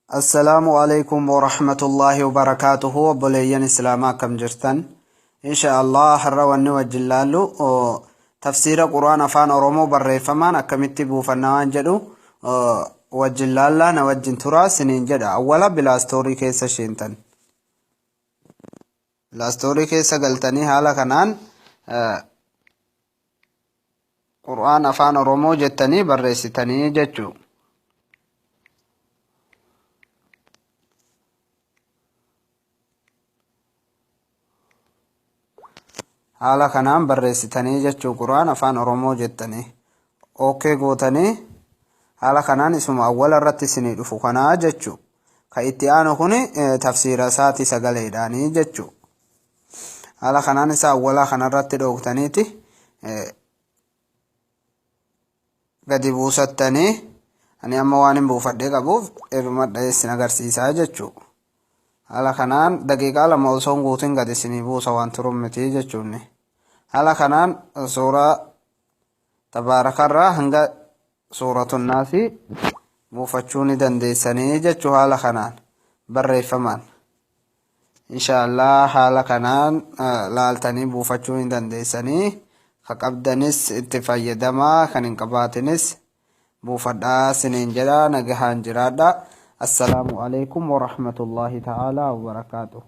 Assalaamu alaikum warahmatullaahi wabarakaatuhu. Obboleeyyan islaamaa, akkam jirtan? Insha Allah har'a wanni wajjin laallu tafsiira Qur'aan Afaan Oromoo barreeffamaan akkamitti buufanna waan jedhu wajjin laallaa. Na wajjin turaa siniin jedha. Awwala Play Store keessa sheentan, Play Store keessa galtanii haala kanaan Qur'aan Afaan Oromoo jettanii barreessitanii jechuu. Haala kanaan barreessitanii jechuu, Qur'aan Afaan Oromoo jettanii okay gootanii, haala kanaan isuma awwala irratti isinii dhufu kanaa jechuu. Ka itti aanu kun tafsiira isaati sagaleedhaanii jechuu. Haala kanaan isa awwalaa kanarratti dhoogtaniiti gadi buusattanii, ani amma waan hin buufadhee qabuuf irruma dhaheessin agarsiisaa jechuu. Haala kanaan daqiiqaa 2 osoo hin guutin gadi isinii buusa, waan turun miti jechuun. Haala kanaan suuraa Tabaarakarraa hanga Suuratu Naasii buufachuu ni dandeessanii jechuu, haala kanaan barreeffamaan. Inshaallah haala kanaan laaltanii buufachuu ni dandeessanii. Ka qabdanis itti fayyadamaa, kan hin qabaatinis buufadhaa siniin jedha. Nagahaan jiraadha. Assalaamu alaikum warahmatullaahi ta'aalaa wabarakaatuh.